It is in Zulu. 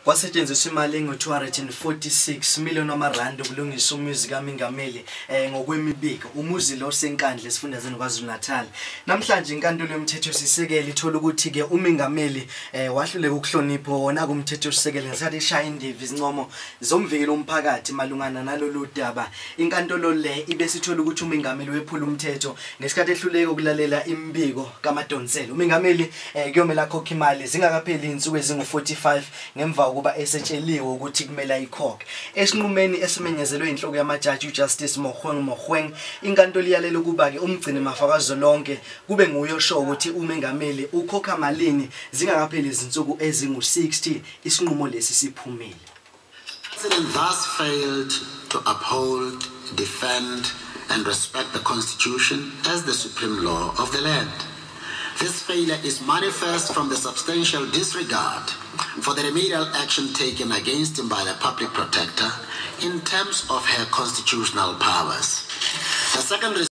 Kwasetshenziswa imali engu-246 million wamarandi ukulungisa umuzi kaMengameli ngokwemibiko. Umuzi lo oseNkandla esifundazweni KwaZulu-Natal. Namhlanje inkantolo yomthethosisekelo ithola ukuthi-ke uMengameli wahluleka ukuhlonipha wona kumthethosisekelo ngesikhathi eshaya indiva izincomo zomvikeli womphakathi malungana nalolu daba. Inkantolo le ibe sithola ukuthi uMengameli wephula umthetho ngesikhathi ehluleka ukulalela imibiko kaMadonsela. UMengameli kuyomele akhokhe imali zingakapheli izinsuku ezingu-45 ngemva kokuba esetsheliwe ukuthi kumele ayikhokhe. Esinqumeni esimenyezelwe inhloko yamajaji uJustice Mogoeng Mogoeng, inkantolo iyalela ukuba-ke umgcini mafa kazwelonke kube nguye osho ukuthi uMengameli ukhokha malini zingakapheli izinsuku ezingu-60 isinqumo lesi siphumile. President thus failed to uphold, defend, and respect the Constitution as the supreme law of the land. This failure is manifest from the substantial disregard for the remedial action taken against him by the public protector in terms of her constitutional powers. The second